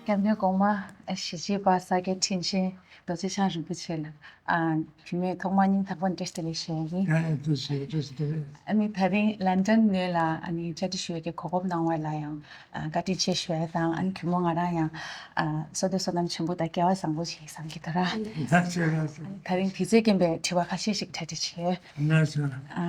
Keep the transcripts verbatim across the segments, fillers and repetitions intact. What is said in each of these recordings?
སྐྱབས་མགོན་གོང་མ་གཞིས་བྱེས་པ་ས་སྐྱ་མཁན་ཆེན་རྡོ་རྗེ་འཆང་རིན་པོ་ཆེ་ལ་ཨ་བུད་མེད་ཐོག་མར་སྙིང་ཐག་པ་ནས་བཀྲ་ཤིས་བདེ་ལེགས་ཞུ་ཡ་ཡིན། ཡ་ཡ་ཐུགས་རྗེ་ཆེ། བཀྲ་ཤིས་བདེ་ལེགས། ཨ་ནི་དེ་རིང་ལན་ཀྲན་ནས་ལ་ཨ་ནི་བཅར་འདྲི་ཞུ་ཡ་གི་གོ་སྐབས་གནང་བ་ལ་ཡང་ཨ་བཀའ་དྲིན་ཆེ་ཞུ་ཡ་དང་། ཨ་ནི་གུས་མོ་ང་རང་ཡང་ཨ་བསོད་བདེ་བསོད་ནམས་ཆེན་པོ་དང་སྐལ་བ་བཟང་པོ་ཞིག་བསམ་གྱི་འདུག་ར། ཡ་ཆེ་ལགས་སོ། ཨ་ནི་དེ་རིང་དུས་ཚོད་རྐྱེན་པས་དྲི་བ་ཁ་ཤས་ཤིག་གྲ་སྒྲིག་བྱས། ལགས་སོ། ཨ་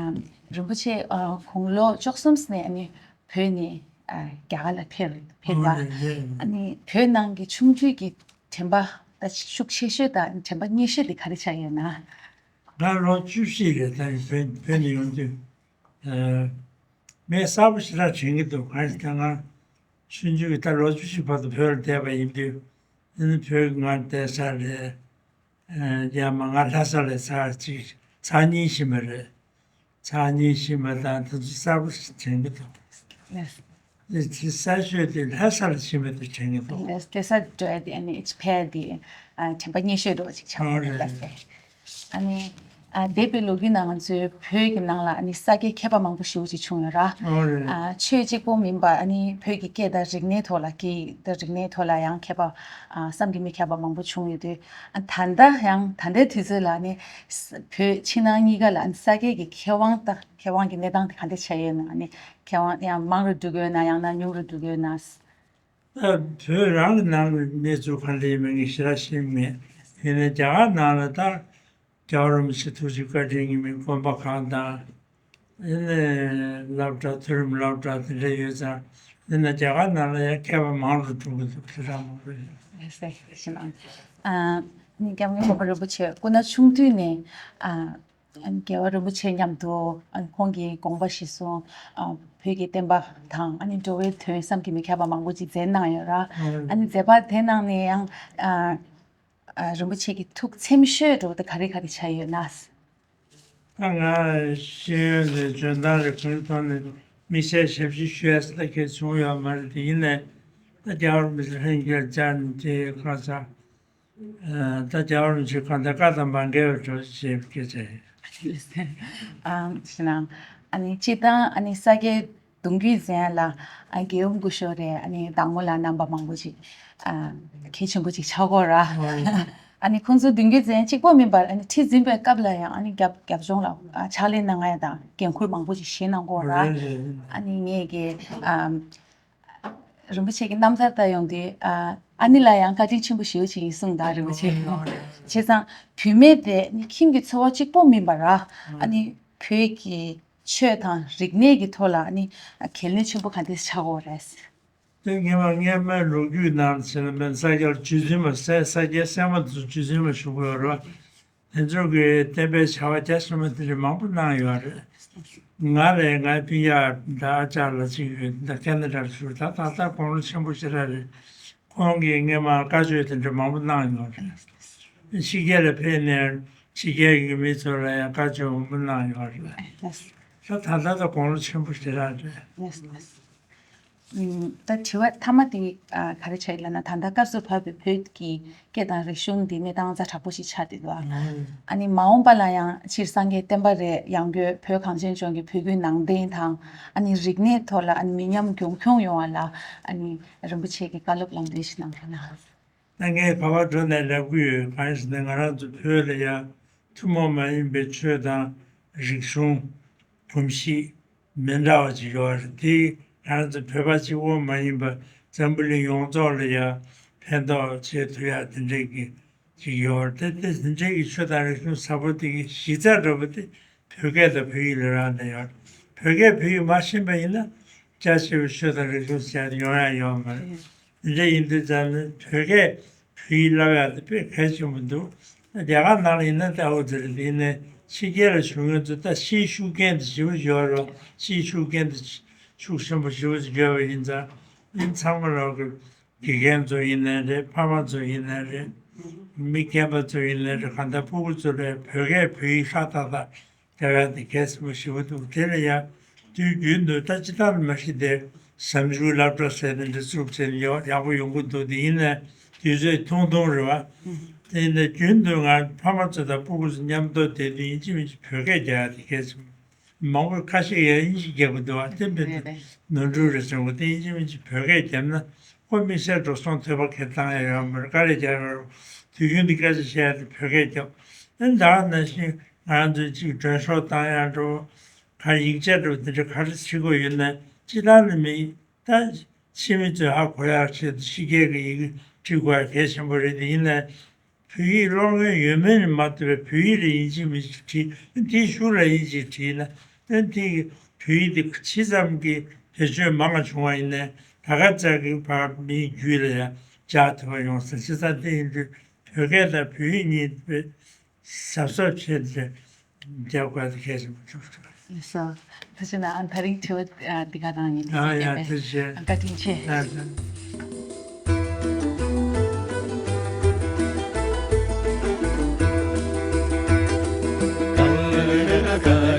རིན་པོ་ཆེ་ཨ་དགུང་ལོ་བཅུ་གསུམ་ནས་ཨ་ནི་བོད་ནས་ཨ་རྒྱ་གར་ལ་ཕེབས་ཕེབས་པ། ཨོ་རེད་རེད། ཨ་ནི་བོད་ནང་གི་ཆུང་དུས་ཀྱི་དྲན་པ་ད་ཤུགས་ཆེ་ཤོས་དང་དྲན་པ་རྙེད་ཤོས་དེ་ག་རེ་ཆགས་ཡོད་ན། ང་ལོ་བཅུ་བཞི་རེད། ད་བོད་བོད་ནས་ཡོང་དུས་ཨ་ངས་གསལ་པོ་ཞེ་དྲག་དྲན་གྱི་འདུག་གང་ཡིན་ཟེར་ན་ང་ཆུང་ཆུང་གི་ད་ལོ་བཅུ་བཞི་བར་དུ་བོད་ལ་བསྡད་པ་ཡིན་དུས། ཨ་ནི་བོད་ཀྱི་ང་བསྡད་ས་རེད། ཨ་ཡ་མ་ང་ལྷ་ས་ལ་ཚར་གཅིག་ཚར་གཉིས་ཕྱིན་པ་རེད། ཚར་གཉིས་ཕྱིན་པ་དང་དེ་ཚོ་གསལ་པོ་ཞིག་དྲན་གྱི་འདུག་ལགས། དེ་དེ་གསལ་ཤོས་དེ་ལྷ་ས་ལ་ཕྱིན་པ་དེ་དྲན་གྱི་འདུག་ལགས། ལྷ་ས་འགྲོ་ཡ་དེ་ཨ་ནི་ཨིཊ་ཕེ་དེ་ཨ་དྲན་པ་རྙེད་ཤོས་འདྲ་བོ་ཅིག་ཆགས་ཡོད་རེད། ལགས་སེ། ཨ་ནི་ཨ་འདས་པའི་ལོ་རྒྱུས་ནང་ང་ཚོའི་བོད་ཀྱི་ནང་ལ་ཨ་ནི་ས་དགེ་མཁས་པ་མང་པོ་ཞེ་པོ་ཅིག་བྱུང་ཡོད་ར། ཨོ་རེད། ཨ་ཆོས་གཅིག་པོ་མིན་པར་ཨ་ནི་བོད་ཀྱི་སྐད་དང་རིག་གནས་ཐོག་ལ་སྐད་དང་རིག་གནས་ཐོག་ལ་ཡང་མཁས་པ་ཨ་བསམ་གྱིས་མི་ཁྱབ་པ་མང་པོ་བྱུང་ཡོད་དུས། ཨ་ད་ལྟ་ཡང་ད་ལྟའི་དུས་ཚོད་ལ་ཨ་ནི་ས་བོད་ཕྱི་ནང་གཉིས་ཀ་ལ་ཨ་ནི་ས་དགེ་གི་མཁས་དབང་དང་མཁས་དབང་གི་གནས་སྟངས་དེ་ག་འདྲ་ཆགས་ཡོད་ན། ཨ་ནི་མཁས་དབང་ཡང་མང་རུ་འགྲོ་གི་ཡོད་ན་ཡང་ན་ཉུང་རུ་འགྲོ་གི་ཡོད་ན། ད་བོད་རང་གི་ནང་གི་གནས་ཚུལ་ག་འདྲ་ཡིན་མིན་ངས་ཞེ་དྲག་ཤེས་ཀྱི་མེད། ཡིན་ནའི་རྒྱ་གར་ནང་ལ་ད་རྒྱལ་བ་རིན་པོ་ཆེ་ཐུགས་རྗེ་བཀའ་དྲིན་ཡིན་མིན་དགོན་པ་ཁག་དང་། ཡིན་ནའི་སློབ་གྲྭ་མཐོ་རིམ་སློབ་གྲྭ་དེ་འདྲ་ཡོད་ཙང་། ཡིན་ན་རྒྱ་གར་ནང་ལ་ཡང་མཁས་པ་མང་རུ་འགྲོ་གི་འདུག་དེ་འདྲ་མང་པོ་ཡོད། ལགས་སེ། ཞེ་ན། ཨ་ནི་སྐྱབས་མགོན་གོང་མ་རིན་པོ་ཆེ་སྐུ་ན་ཆུང་དུས་ནས་ཨ། ཨ་ནི་རྒྱལ་བ་རིན་པོ་ཆེ་མཉམ་དུ་ཨ་ནི་ཁོང་གིས་དགོངས་པ་གཞིར་བཟུང་ཨ་བོད་ཀྱི་བསྟན་པ་དང་ཨ་ནི་འགྲོ་བའི་དོན་བསམ་གྱིས་མི་ཁྱབ་པ་མང་པོ་ཅིག་མཛད་གནང་ཡོད་ར། ཨ་ནི་མཛད་པ་དེ་ནང་ནས་ཡང་ཨ་ཨ་རིན་པོ་ཆེ་གི་ཐུགས་འཚེམ་ཤོས་འདྲ་བོ་དེ་ག་རེ་ག་རེ་ཆགས་ཡོད་ན། ད་ང་ཤེས་ཡོན་དང་འཇོན་ཐང་རེད། ཁོང་ཐོག་ནས་དམིགས་བསལ་ཞབས་ཕྱི་ཞུ་ཡ་ཟེར་ད་གལ་བྱུང་ཡོད་མ་རེད། དེ་ཡིན་ནའི་ད་རྒྱལ་བ་རིན་པོ་ཆེ་ལྷན་རྒྱས་བཅར་ནས་དེ་ག་ཚ། ད་རྒྱལ་བ་རིན་པོ་ཆེ་གང་ལྟར་བཀའ་དང་མ་འགལ་བའི་འགྲོ་ཞེས་པའི་སྐད་ཆ་ཡིན། ཨ་ཞེ་ན། ཨ་ནི་སྤྱིར་བཏང་ཨ་ནི་ས་དགེ་གདུང་རྒྱུད་ཟེར་ཡ་ལ་ཨ་རྒྱལ་ཡུམ་སྐུ་ཞབས་རེད། ཨ་ནི་བདག་མོ་ལགས་རྣམ་པ་མང་པོ་ཅིག་ཨ་གལ་ཆེན་པོ་ཅིག་ཆགས་ཀྱི་ཡོད་ར། ཨ་ནི་ཁོང་ཚོ་གདུང་རྒྱུད་ཟེར་ཡ་གཅིག་པོ་མིན་པར་ཨ་ནི་ཁྲི་འཛིན་པའི་སྐབས་ལ་ཡང་ཨ་ནི་རྒྱབ་རྒྱབ་ལྗོངས་ལ་ཨ་ཕྱག་ལས་གནང་ཡ་དང་འགན་ཁུར་མང་པོ་ཅིག་བཞེས་གནང་ཀྱི་ཡོད་ར། རེད་རེད། ཨ་ནི་ངས་ཀྱི་ཨ། རིན་པོ་ཆེ་གི་རྣམ་ཐར་ལྟ་ཡོང་དུས་ཨ་ཨ་ནི་ལ་ཡང་བཀའ་དྲིན་ཆེན་པོ་ཞེ་པོ་ཅིག་ཡིན་གསུངས་དང་། རིན་པོ་ཆེ། བྱས་ཙང་བུད་མེད་དེ་ནི་ཁྱིམ་གྱི་འཚོ་བ་གཅིག་པོ་མིན་པར་ཨ་ནི་བོད་ཀྱི་ཆོས་དང་རིག་གནས་ཀྱི་ཐོག་ལ་ཨ་ནི་གལ་གནད་ཆེན་པོ་ག་འདྲ་ཆགས་ཀྱི་ཡོད་རེད། དེ་སྔོན་མ་སྔོན་མའི་ལོ་རྒྱུས་ནང་ཟེར་ན་ས་སྐྱ་ལ་རྗེ་བཙུན་མ་ས་ས་སྐྱའི་སྲས་མོ་དེ་ཚོ་རྗེ་བཙུན་མ་བཞུགས་ཡོད་རེད་བ། དེ་ཚོ་གིས་བསྟན་པའི་བྱ་བ་རྒྱ་ཆེན་པོ་དེ་འདྲ་མང་པོ་གནང་ཡོད་རེད། ང་རེད། ངའི་སྤུན་ཀྱག་འདྲ་ཨ་ཅག་ལགས་གཅིག་ཡོད། འདི་ཁེ་ན་ཌ་ལ་བཞུགས། ད་ད་ལྟ་དགུང་ལོ་ཆེན་པོ་ཞེ་དྲག་རེད། ཁོང་གིས་སྔོན་མ་བཀའ་ཆོས་དེ་འདྲ་མང་པོ་གནང་ཡོད་རེད། ཕྱི་རྒྱལ་ལ་ཕེབས་ནས་ཕྱི་རྒྱལ་གྱི་མི་ཚོ་ལ་ཡང་བཀའ་ཆོས་མང་པོ་གནང་ཡོད་རེད། ད་ད་ལྟ་དགུང་ལོ་ཆེན་པོ་ཞེ་དྲག་རེད། ད་དྲི་བ་མཐའ་མ་དེ་ཨ་ག་རེ་ཆགས་ཡོད་ལབ་ན། ད་ལྟ་སྐབས་སུ་བབས་པའི་བོད་ཀྱི་སྐད་དང་རིག་གཞུང་འདི་གནས་སྟངས་ཛ་དྲག་པོ་ཞིག་ཆགས་བསྡད་འདུག་ཨ། ཨ་ནི་མ་འོངས་པ་ལ་ཡང་སྤྱིར་སངས་རྒྱས་བསྟན་པ་རེད། ཡང་སྒོས་བོད་གངས་ཅན་ལྗོངས་ཀྱི་བོད་བརྒྱུད་ནང་བསྟན་དང་ཨ་ནི་རིག་གནས་ཐོག་ལ་ཨ་ནི་མི་ཉམས་རྒྱུན་འཁྱོངས་ཡོང་བ་ལ་ཨ་ནི་རིན་པོ་ཆེ་གིས་བཀའ་སློབ་ལམ་སྟོན་ཞིག་གནང་རོགས་གནང་། ད་ངས་ག་པར་འགྲོ་ནས་ལབ་ཀྱི་ཡོད། གང་ཡིན་ཟེར་ན་ང་རང་ཚོ་བོད་ལ་ཡ་ཐུན་མོང་མ་ཡིན་པའི་ཆོས་དང་རིག་གཞུང་། གོམས་གཤིས་མི་འདྲ་བ་ཅིག་ཡོད་རེད། དེ་ང་རང་ཚོ་བོད་པ་གཅིག་པོ་མ་ཡིན་པར་འཛམ་བུ་གླིང་ཡོངས་རྫོགས་ལ་ཡང་ཕན་ཐོགས་བྱེད་ཐུབ་ཡ་དེ་འདྲའི་གི་ཅིག་ཡོད་རེད། དེ་དེ་དེ་འདྲའི་གི་ཆོས་དང་རིག་གཞུང་ཟབ་པོ་དེ་གི་གཞི་རྩ་འདྲ་པོ་དེ་བོད་སྐད་དང་བོད་ཡིག་ལ་རག་ལས་ཡོད་རེད། བོད་སྐད་བོད་ཡིག་མ་ཤེས་པ་ཡིན་ན་རྒྱ་ཆེ་བའི་ཆོས་དང་རིག་གཞུང་ཟེར་ཡ་དེ་ཡོང་ཡ་ཡོད་མ་རེད། དེ་འདྲ་ཡིན་དུས་ཙམ་ནས་བོད་སྐད་བོད་ཡིག་བསླབ་ཡ་དེ་དཔེ་གལ་ཆེན་པོ་འདུག་རྒྱ་གར་ནང་ལ་ཡིན་ན་ད་འོ་དེ་རེད། དེ་ཡིན་ནའི་ཕྱི་རྒྱལ་ལ་བཞུགས་མཁན་ཚོ་ད་ཤེད་ཤུགས་རྐྱེན་དེ་ཞེ་པོ་ཡོད་རེད། ཤེད་ཤུགས་རྐྱེན་དེ་ཤུགས་ཆེན་པོ་ཞེ་པོ་ཅིག་ཡོད་པ་ཡིན་ཙང་། ཡིན་ཚང་མ་ལོག་གི་དགེ་རྒན་ཚོ་ཡིན་ནའི་རེད། ཕ་མ་ཚོ་ཡིན་ནའི་རེད། མི་རྒན་པ་ཚོ་ཡིན་ནའི་རེད། གང་ལྟར་སྤུ་གུ་ཚོ་ལ་བོད་སྐད་བོད་ཡིག་ཧྲ་ཏག་ཏག་རྒྱབ་ཡ་དེ་གལ་ཆེན་པོ་ཞེ་པོ་འདུག་དེ་ལ་ཡང་དུས་རྒྱུན་དུ་ད་ཅི་ལྟར་མ་གཞི་དེ་ཟམ་ཆུང་སློབ་གྲྭ་ཟེར་ནས་འདི་བཙུགས་བྱས་ནས་ཡག་ཡག་པོ་ཡོང་གི་འདུག་དེ་ཡིན་ནའི་དུས་ཚོད་ཐུང་ཐུང་རེད་བ། དེ་ཡིན་ནའི་རྒྱུན་དུ་ང་ཕ་མ་ཚོ་དང་སྤུ་གུ་ཚོ་མཉམ་དུ་བསྡད་དུས་ཡིན་གཅིག་མིན་གཅིག་བོད་སྐད་རྒྱག་ཡ་དེ་གལ་ཆེན་པོ། མང་པོ་ཁ་ཤས་ཡང་དབྱིན་ཇི་རྒྱག་གི་འདུག་བ། དེ་འདྲ་རེད་རེད། ནོར་འཁྲུལ་རེད་བྱུང་གི། དེ་ཡིན་གཅིག་མིན་གཅིག་བོད་སྐད་བརྒྱབ་ན་ ཁོ་དམིགས་བསལ་འགྲོ་སོང་ཐོལ་པ་ཁེལ་བཏང་ཡ་ཡོད་མ་རེད། བཀའ་ལས་རྒྱག་ཡ་རོགས་དུས་རྒྱུན་དུ་སྐད་ཆ་བཤད་ཡ་དེ་བོད་སྐད་རྒྱབ། ཨ་ནི་ད་ག་ནང་བཞིན་ང་རང་ཚོའི་གཅིག་མགྲོན་ཤོག་བཏང་ཡ་འགྲོ། ག་ཡིག་ཆ་འགྲོ་དེ་འདྲ་ག་རེ་བྱེད་དགོས་ཡོད་ན་སྤྱི་བཏང་ནས་མི་ད་ཕྱི་མི་ཚོས་ཧ་གོ་ཡག་ཆེད་དུ་ཕྱི་རྒྱལ་གྱི་ཡི་གེ་བྲིས་དགོས་ཡ་གལ་ཆེན་པོ་རེད། དེ་ཡིན་ན་བོད་ཡིག་ཀློག་མཁན་ཡོད་མེད་ནས་མ་ལྟོས་པའི་བོད་ཡིག་ལ་ཡིན་གཅིག་མིན་གཅིག་བྲིས། དེའི་གཞུག་ལ་ཡིན་གཅིག་བྲིས་ན་ཨ་དེ་བོད་ཡིག་དེ་ཇི་ཙམ་གྱི་བེད་སྤྱོད་མང་བ་བྱུང་བ་ཡིན་ནའི་ད་ག་ཙམ་གྱི་བར་མིའི་རྒྱུད་ལ་ཡང་འཇགས་ཐུབ་པ་ཡོང་ས། བྱས་ཙང་དེ་ཡིན་དུས་བོད་སྐད་དང་བོད་ཡིག་གཉིས་དེ་གཟབ་གཟབ་བྱས་ཏེ་རྒྱབ་དགོས་དེ་གལ་ཆེན་པོ་ཆགས་འདུག། སོ། ད་ཅི་ན་ཨ་ད་རིང་དྲི་བ་ཨ་འདི་ག་རང་ཡིན། ཨ་ཡ་ཐུགས་རྗེ་ཆེ། བཀའ་དྲིན་ཆེ། ཨ་ཨ། རིང་ལུགས་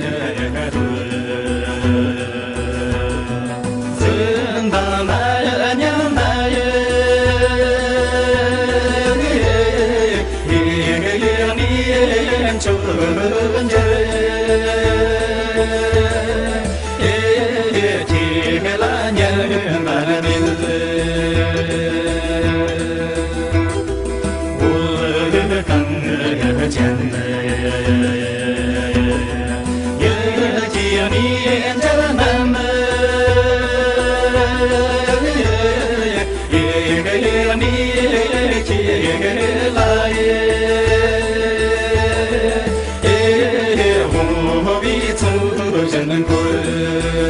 ཀུན་གྱི་གཙུག་རྒྱན་སྐྱབས་མགོན་༸གོང་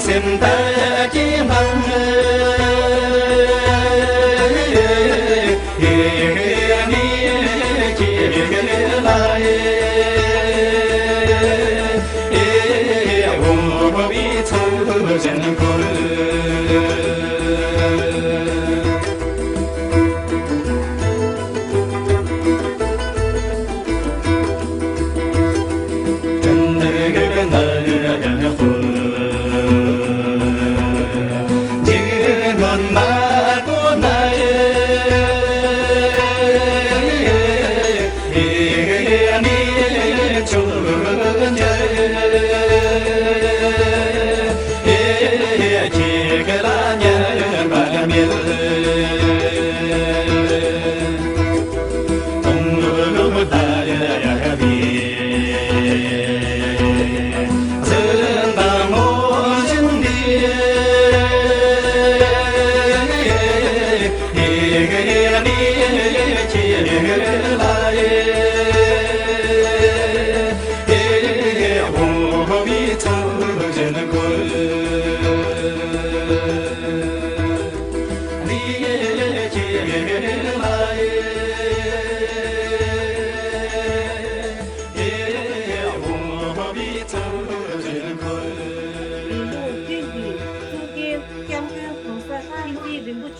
ས་༸སྐྱབས་མགོན་ཆེན་པོ་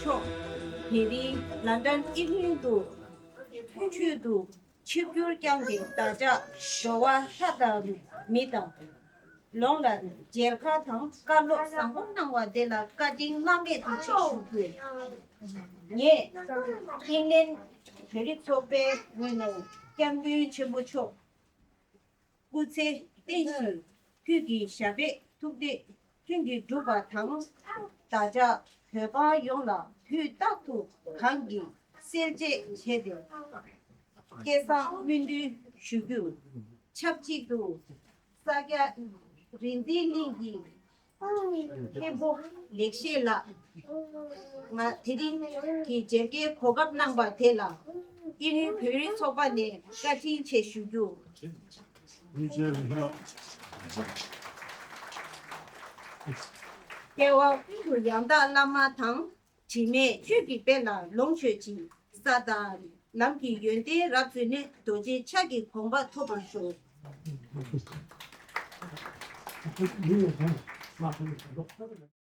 མཆོག་དེ་རིང་ལན་ཀྲན་ཨི་ལྷན་དུ་ཐུགས་ཆེད་དུ་ཆིབས་བསྒྱུར་བསྐྱངས་ཏེ་བདག་ཅག་འགྲོ་བ་ལྷ་དང་མི་དང་ལོངས་ལ་མཇལ་ཁ་དང་བཀའ་སློབ་བཟང་པོ་གནང་བ་དེ་ལ་བཀའ་དྲིན་བླ་མེད་དུ་ཆེ་ཞུ་རྒྱུ། ངས་ཨིན་ལན་བོད་རིགས་ཚོགས་པའི་ངོས་ནས་སྐྱབས་མགོན་ཆེན་པོ་མཆོག་སྐུ་ཚེ་བརྟན་ཞིང་ཁྱོད་ཀྱི་ཞབས་པད་ཐུགས་འདོད་ལྷུན་གྱིས་འགྲུབ་པ་དང་། བདག་ཅག་བོད་པ་ཡོངས་ལ་དུས་རྟག་ཏུ་གང་གི་གསལ་བྱེད་བྱས་ཏེ་སྐལ་བཟང་སྨོན་འདུན་ཞུ་རྒྱུ། ཆབས་ཅིག་ཏུ་ས་སྐྱ་རིག་འཛིན་གླིང་གི་མཁན་པོ་ལེགས་བཤད་ལགས། ང་དེ་རིང་གི་མཇལ་ཁའི་གོ་སྐབས་གནང་བ་དེ་ལ་ཨིན་རུའི་བོད་རིགས་ཚོགས་པ་ནས་བཀའ་དྲིན་ཆེ་ཞུ་རྒྱུ། སྐྱེ་བ་ཀུན་ཏུ་ཡང་དག་བླ་མ་དང་། དྲི་མེད་ཆོས་ཀྱི་དཔལ་ལ་ལོངས་སྤྱོད་ཅིང་། ས་དང་ ལམ་གྱི་ཡོན་ཏན་རབ་བརྩོན་ནས། རྡོ་རྗེའི་ཕྱག་གི་གོ་འཕང་ཐོབ་པར་ཤོག།